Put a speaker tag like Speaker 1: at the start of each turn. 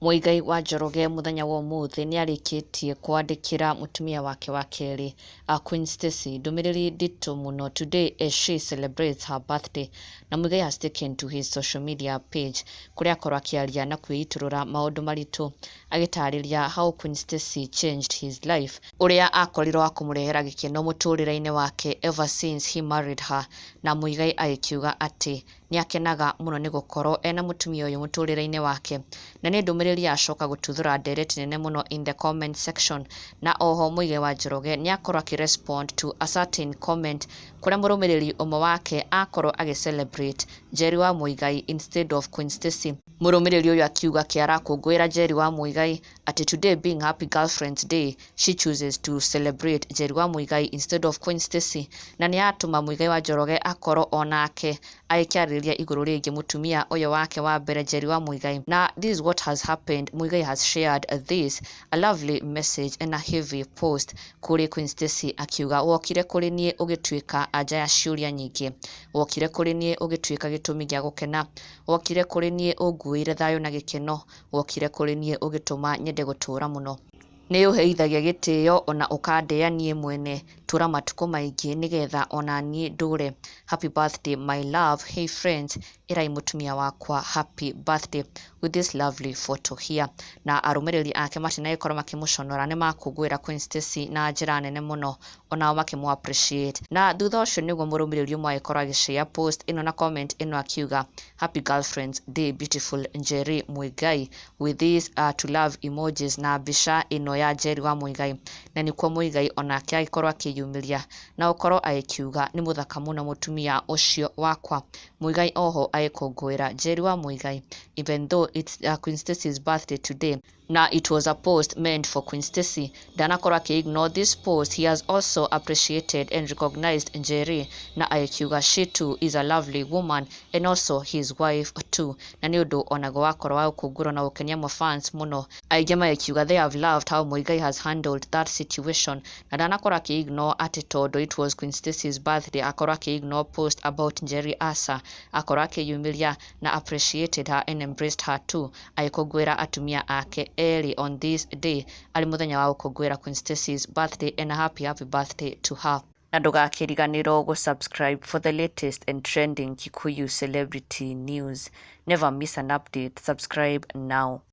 Speaker 1: Muigai wa Njoroge mũthenya wa ũmũthĩ nĩarĩkĩtie kwandĩkĩra mũtumia wake wa kerĩ Queen Stacy ndũmĩrĩri nditũ mũno today as she celebrates her birthday. Na Muigai has taken to his social media page kũrĩa akorwo akĩaria na kwĩitũrũra maũndũ maritũ, agĩtarĩria how Queen Stacy changed his life, ũrĩa akorirwo wa kũmũrehera gĩkeno mũtũrĩre-inĩ wake ever since he married her. Na Muigai agĩkiuga atĩ nĩ akenaga mũno nĩ gũkorwo ena mũtumia ũyũ mũtũrĩre-inĩ wake, na nĩ ndũmĩrĩri yacoka gũtuthũra ndereti nene mũno in the comment section. Na oho Muigai wa Njoroge nĩ akorwo akĩ respond to a certain comment kũrĩa mũrũmĩrĩri ũmwe wake akorwo agĩ celebrate Njeri wa Muigai instead of Queen Stacy. Mũrũmĩrĩri ũyũ akiuga kĩ arakũngũĩra Njeri wa Muigai, atĩ today being Happy Girlfriend's Day, she chooses to celebrate Njeri wa Muigai instead of Queen Stacy. Na nĩ atũma Muigai wa Njoroge akorwo onake agĩkĩarĩrĩria igũrũ rĩgiĩ mũtumia ũyũ wake wa mbere, Njeri wa Muigai. Na this is what has happened. Muigai has shared this a lovely message and a heavy post kũrĩ Queen Stacy, akiuga, "Wokire kũrĩ niĩ ũgĩtuĩka anja ya ciũria nyingĩ, wokire kũrĩ niĩ ũgĩtuĩka gĩtũmi gĩa gũkena, wokire kũrĩ niĩ ũnguĩire thayũ na gĩkeno, wokire kũrĩ niĩ ũgĩtũma nyende gũtũũra mũno. Nĩ ũheithagia gĩtĩo ona ũkandĩa niĩ mwene. Tũra matukũ maingĩ nĩgetha ona niĩ ndũre. Happy birthday, my love. Hey friends, ĩrai mũtumia wakwa happy birthday," with this lovely photo here. Na arũmĩrĩri ake matinagĩkorwo makĩmũconora, nĩ makũngũĩra Queen Stacy na njĩra nene mũno, onao makĩmũ appreciate. Na thutha ũcio nĩguo mũrũmĩrĩri ũmwe agĩkorwo agĩshare post ĩno na comment ĩno akiuga, "Happy Girlfriends Day, beautiful Njeri Muigai," with these to love emojis na mbica ĩno ya Njeri wa Muigai. Na nĩkuo Muigai onake agĩkorwo akĩyumĩria na gũkorwo agĩkiuga, "Nĩ mũthaka mũno mũtumia ũcio wakwa." Muigai oho agĩkũngũĩra Njeri wa Muigai even though it's Queen Stacy's birthday today na it was a post meant for Queen Stacy. Ndanakorwo akĩ-ignore this post. He has also appreciated and recognized Njeri na agĩkiuga she too is a lovely woman and also his wife too. Na nĩ ũndũ onaguo wakorwo wa gũkũngũĩrwo na gũkenia mafans mũno, aingĩ magĩkiuga they have loved how Muigai has handled that situation, na ndanakorwo akĩ-ignore atĩ tondũ it was Queen Stacy's birthday akorwo akĩ-ignore post about Njeri. Asa akorwo akĩyumĩria na appreciated her and embraced her too, agĩkũngũĩra atumia ake erĩ on this day, arĩ mũthenya wa gũkũngũĩra Queen Stacy's birthday, and a happy, happy birthday to her. Na ndũgakĩriganĩrwo gũ-subscribe for the latest and trending Kikuyu celebrity news. Never miss an update. Subscribe now.